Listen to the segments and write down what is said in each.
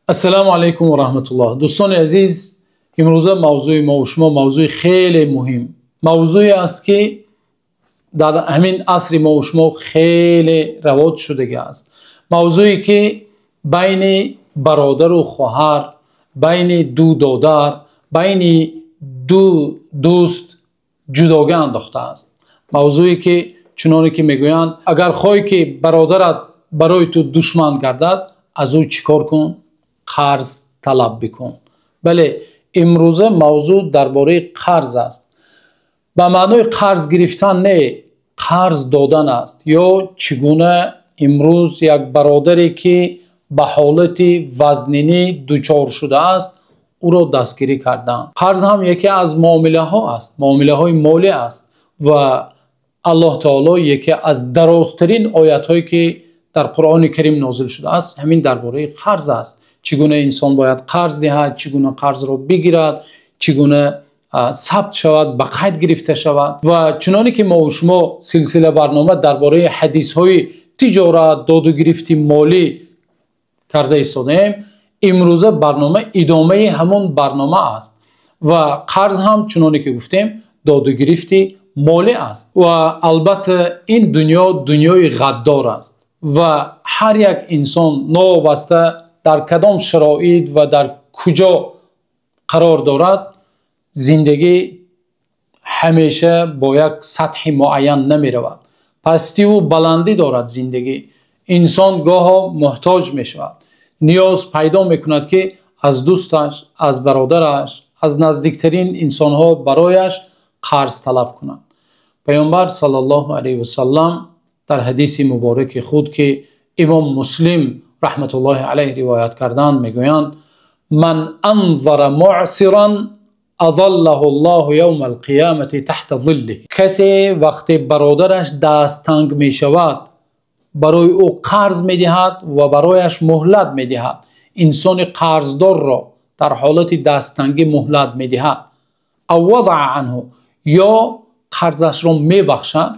Ассалому алайкум ва раҳматуллоҳ. Дӯстони азиз, имрӯза мавзӯи мо ва шумо мавзӯи хеле муҳим, мавзӯе аст, ки дар ҳамин асри мо ва шумо хеле равоҷ шудааст. Мавзӯе ки байни бародар ва хоҳар, байни ду додар, байни ду дӯст ҷудоӣ андохтааст. Мавзӯе ки чунонки мегӯянд, агар хоҳӣ ки бародарат барои ту душман гардад, аз ӯ чӣ кор кун? Қарз талаб бикун. Бале, имрӯза мавзӯъ дар бораи қарз аст. Ба маънои қарз гирифтан не, қарз додан аст. Ё чӣ гуна имрӯз як бародаре ки ба ҳолати вазнинӣ дучор шудааст, ӯро дастгирӣ кардан. Қарз ҳам яке аз муомилаҳо аст, муомилаҳои молӣ аст ва Аллоҳ таъоло яке аз дарозтарин оятҳое ки дар Қуръони Карим нозил шудааст, ҳамин дар бораи қарз аст. Чӣ гуна инсон бояд қарз диҳад, чӣ гуна қарзро бигирад, чӣ гуна сабт шавад, ба қайд гирифта шавад. Ва чунонки мо ва шумо силсила барнома дар бораи ҳадисҳои тиҷорат, доду гирифти молӣ карда истодаем, имрӯза барнома идомаи ҳамон барнома аст ва қарз ҳам чунонки гуфтем доду гирифти молӣ аст. Ва албатта ин дунё дунёи ғаддор аст ва ҳар як инсон новобаста дар кадом шароит ва дар куҷо қарор дорад, зиндагӣ ҳамеша бо як сатҳи муайян намеравад. Пастӣ ва баландӣ дорад зиндагӣ. Инсон гоҳо муҳтоҷ мешавад, ниёз пайдо мекунад, ки аз дӯсташ, аз бародараш, аз наздиктарин инсонҳо барояш қарз талаб кунад. Паёмбар саллаллоҳу алайҳи васаллам дар ҳадиси муборак худ, ки имом Муслим раҳматуллоҳи алайҳ ривоят карданд, мегӯянд: ман анзара муъсиран азаллаҳуллоҳу явмал қиёмати таҳта зиллиҳ. Касе вақте бародараш дасттанг мешавад, барои ӯ қарз медиҳад ва барояш муҳлат медиҳад. Инсони қарздорро дар ҳолати дасттангӣ муҳлат медиҳад, ав вазаа анҳу, ё қарзашро мебахшад,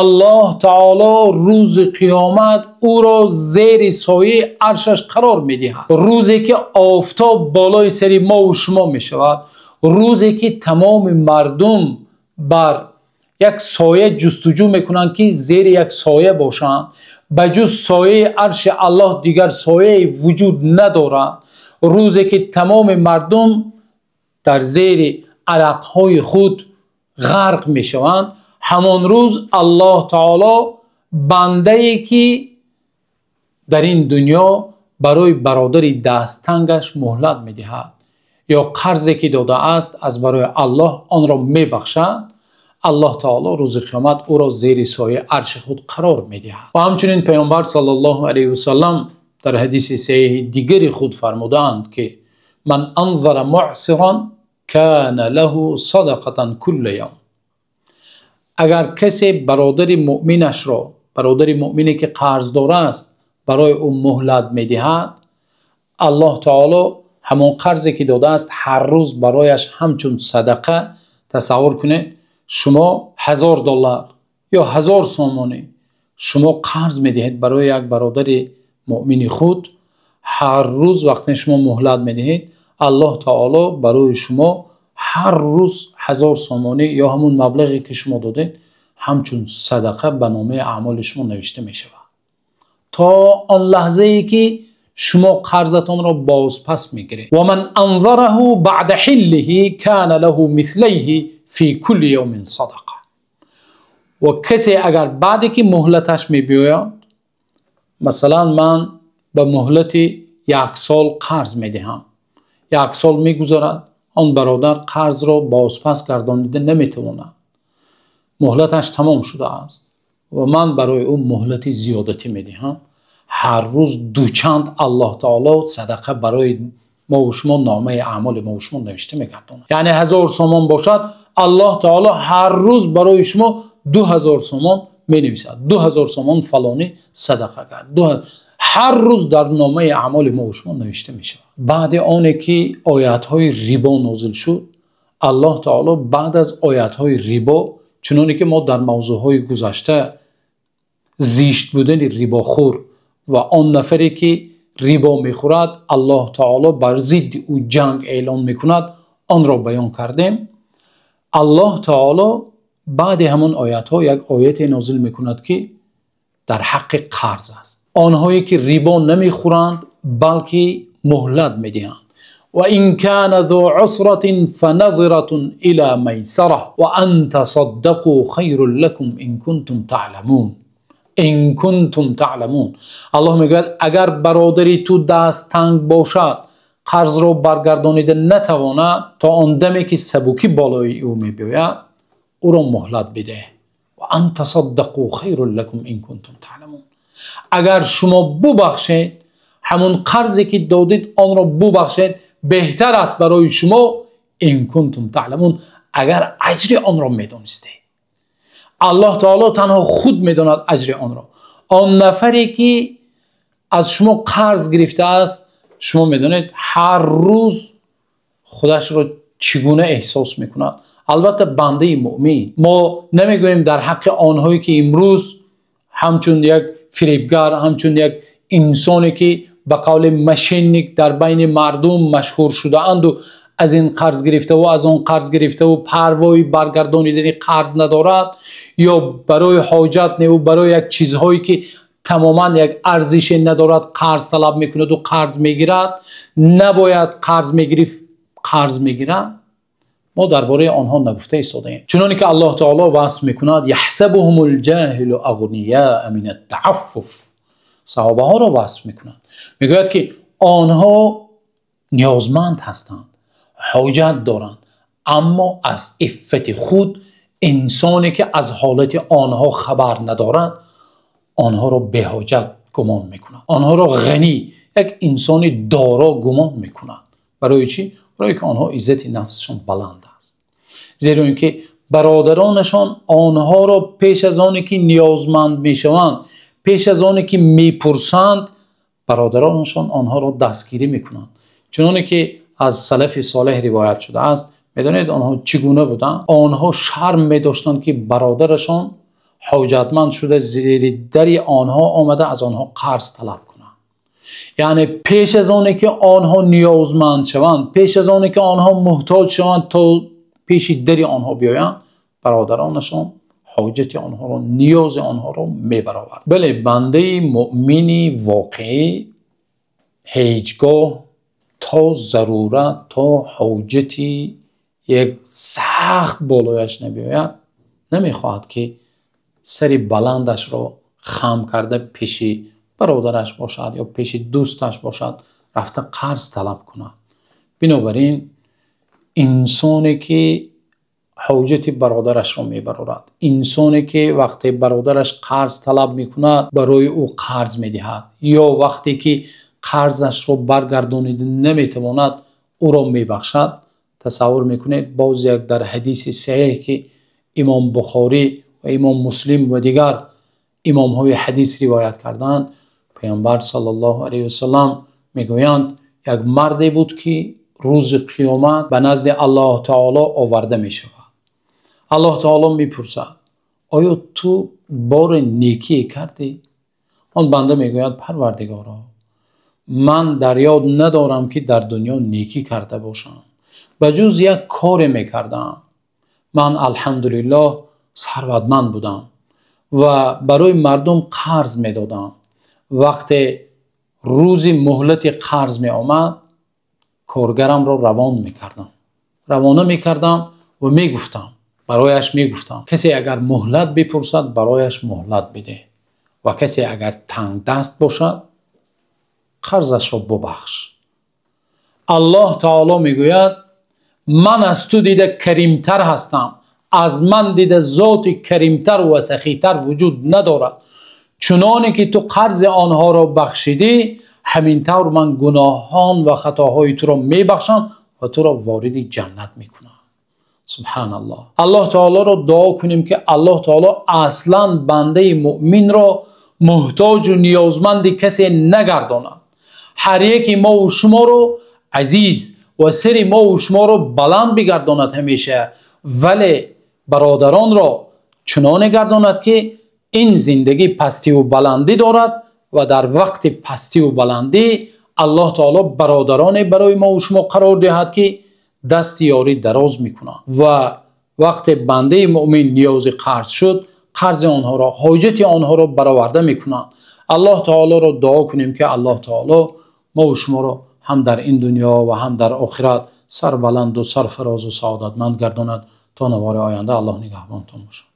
Аллоҳ таъоло рӯзи қиёмат ӯро зери сояи аршаш қарор медиҳад. Рӯзе ки офтоб болои сари мо ва шумо мешавад, рӯзе ки тамоми мардум бар як соя ҷустуҷӯ мекунанд, ки зери як соя бошанд, ба ҷуз сояи арши Аллоҳ дигар сояе вуҷуд надорад. Рӯзе ки тамоми мардум дар зери арақҳои худ ғарқ мешаванд, ҳамон рӯз Аллоҳ таъоло бандае ки дар ин дунё барои бародари дасттангаш муҳлат медиҳад ё қарзе ки додааст аз барои Аллоҳ онро мебахшад, Аллоҳ таъоло рӯзи қиёмат ӯро зери сояи арши худ қарор медиҳад. Ва ҳамчунин Паёмбар саллаллоҳу алайҳи васаллам дар ҳадиси саҳеҳи дигари худ фармудаанд, ки ман анзара муъсиран кана лаҳу садақатан кулла явм. Агар касе бародари мӯъминашро, бародари мӯъмине ки қарздор аст, барои ӯ муҳлат медиҳад, Аллоҳ таъоло ҳамон қарзе ки додааст ҳар рӯз барояш ҳамчун садақа. Тасаввур кунед, шумо $1000 ё 1000 сомонӣ шумо қарз медиҳед барои як бародари мӯъмини худ. Ҳар рӯз вақте шумо муҳлат медиҳед, Аллоҳ таъоло барои шумо ҳар рӯз 1000 сомонӣ ё ҳамон маблағе ки шумо додед ҳамчун садақа ба номаи аъмоли шумо навишта мешавад, то он лаҳзае ки шумо қарзатонро бозпас мегиред. Ва ман анзараҳу баъда ҳиллиҳи кана лаҳу мислайҳи фи кулли явмин садақа. Ва касе агар баъде ки муҳлаташ мебиёяд, масалан ман ба муҳлати 1 сол қарз медиҳам, 1 сол мегузарад, он бародар қарзро бозпас гардонида наметавонад, муҳлаташ тамом шудааст ва ман барои ӯ муҳлати зиёдатӣ медиҳам, ҳар рӯз дучанд Аллоҳ таъоло садақа барои мо ва шумо номаи аъмоли мо ва шумо навишта мегардонад. Яъне 1000 сомон бошад, Аллоҳ таъоло ҳар рӯз барои шумо 2000 сомон менависад. 2000 сомон фалонӣ садақа кард. Ҳар рӯз дар номаи аъмоли мо ва шумо навишта мешавад. Баъди оне ки оятҳои рибо нозил шуд, Аллоҳ таъоло баъд аз оятҳои рибо, чуноне ки мо дар мавзӯъҳои гузашта зишт будани рибохӯр ва он нафаре ки рибо мехӯрад, Аллоҳ таоло бар зидди ӯ ҷанг эълон мекунад, онро баён кардем. Аллоҳ таоло баъди ҳамон оятҳо як ояте нозил мекунад, ки дар ҳаққи қарз аст. Онҳое ки рибо намехӯранд, балки муҳлат медиҳанд. Ва ин кана зу усратин фаназиратун ила майсара ва ан тасаддақу хайрун лакум ин кунтум таъламун. Ин кунтум таъламун. Аллоҳ мегӯяд, агар бародари ту дасттанг бошад, қарзро баргардонида натавонад, то он даме ки сабукӣ болои ӯ мебиёяд, ӯро муҳлат бидеҳ. Ва ан тасаддақу хайрун лакум ин кунтум таъламун. Агар шумо бубахшед, ҳамон қарзе ки додед онро бубахшед, беҳтар аст барои шумо, ин кунтум таъламун, агар аҷри онро медонистед. Аллоҳ таоло танҳо худ медонад аҷри онро. Он нафаре ки аз шумо қарз гирифтааст, шумо медонед ҳар рӯз худашро чӣ гуна эҳсос мекунад. Албатта бандаи муъмин, мо намегӯем дар ҳаққи онҳое ки имрӯз ҳамчун як фиребгар, ҳамчун як инсоне ки ба қавли мошенник дар байни мардум машҳур шудаанду аз ин қарз гирифтаву аз он қарз гирифтаву парвои баргардонидани қарз надорад, ё барои ҳоҷат неву барои як чизҳое ки тамоман як арзише надорад қарз талаб мекунаду қарз мегирад, набояд қарз мегирифт, қарз мегирад. Мо дар бораи онҳо нагуфта истодаем. Чуноне ки Аллоҳ таоло васф мекунад, яҳсабуҳумул ҷоҳилу ағнияа минат тааффуф. Саҳобаҳоро васф мекунад, мегӯяд ки онҳо ниёзманд ҳастанд, ҳоҷат доранд, аммо аз иффати худ инсоне ки аз ҳолати онҳо хабар надорад, онҳоро беҳоҷат гумон мекунад, онҳоро ғанӣ, як инсони доро гумон мекунад. Барои чӣ? Барои ки онҳо иззати нафсшон баланд аст. Зеро ин ки бародаронашон онҳоро пеш аз оне ки ниёзманд мешаванд, пеш аз оне ки мепурсанд, бародаронашон онҳоро дастгирӣ мекунанд. Чуноне ки аз салафи солеҳ ривоят шудааст, медонед онҳо чӣ гуна буданд? Онҳо шарм медоштанд ки бародарашон ҳоҷатманд шуда зери дари онҳо омада аз онҳо қарз талаб кунад. Яъне пеш аз оне ки онҳо ниёзманд шаванд, пеш аз оне ки онҳо муҳтоҷ шаванд, то пеши дари онҳо биёянд, бародаронашон ҳоҷати онҳоро, ниёзи онҳоро мебаровард. Бале, бандаи муъмини воқеӣ ҳеҷ гоҳ то зарурат, то ҳоҷати як сахт болояш набиёяд, намехоҳад ки сари баландашро хам карда пеши бародараш бошад ё пеши дӯсташ бошад, рафта қарз талаб кунад. Бинобар ин инсоне ки ҳоҷати бародарашро мебарорад, инсоне ки вақте бародараш қарз талаб мекунад, барои ӯ қарз медиҳад, ё вақте ки қарзашро баргардонида наметавонад, ӯро мебахшад. Тасаввур мекунед, боз як дар ҳадиси саҳеҳ ки имом Бухорӣ ва имом Муслим ва дигар имомҳои ҳадис ривоят карданд, Паёмбар саллаллоҳу алайҳи васаллам мегӯянд, як марде буд ки рӯзи қиёмат ба назди Аллоҳ таоло оварда мешавад. Аллоҳ таоло мепурсад, оё ту бори некие кардӣ? Он банда мегӯяд, Парвардигоро, ман дар ёд надорам ки дар дунё некӣ карда бошам, ба ҷуз як коре мекардам. Ман алҳамдулиллоҳ сарватманд будам ва барои мардум қарз медодам. Вақте рӯзи муҳлати қарз меомад, коргарамро равон мекардам, равона мекардам ва мегуфтам, барояш мегуфтам, касе агар муҳлат бипурсад, барояш муҳлат бидеҳ, ва касе агар тангдаст бошад, қарзашро бубахш. Аллоҳ таоло мегӯяд, ман аз ту дида каримтар ҳастам, аз ман дида зоти каримтар ва сахитар вуҷуд надорад. Чуноне ки ту қарзи онҳоро бахшидӣ, ҳамин тавр ман гуноҳон ва хатоҳои туро мебахшам ва туро вориди ҷаннат мекунам. Субҳаналлоҳ. Аллоҳ таолоро дуо кунем ки Аллоҳ таоло аслан бандаи муъминро муҳтоҷу ниёзманди касе нагардонад. Ҳар яки мову шуморо азиз ва сари мову шуморо баланд бигардонад ҳамеша, вале бародаронро чуноне гардонад ки ин зиндагӣ пастиву баландӣ дорад, Ва дар вақти пастӣ ва баландӣ Аллоҳ таоло бародароне барои мо ва шумо қарор диҳад, ки дасти ёрӣ дароз мекунанд ва вақте бандаи мӯъмин ниёзи қарз шуд, қарзи онҳоро, ҳоҷати онҳоро бароварда мекунанд. Аллоҳ таолоро дуо кунем, ки Аллоҳ таоло мо ва шуморо ҳам дар ин дунё ва ҳам дар охират сарбаланд ва сарфароз ва саодатманд гардонад. То навори оянда Аллоҳ нигаҳбонатон бошад.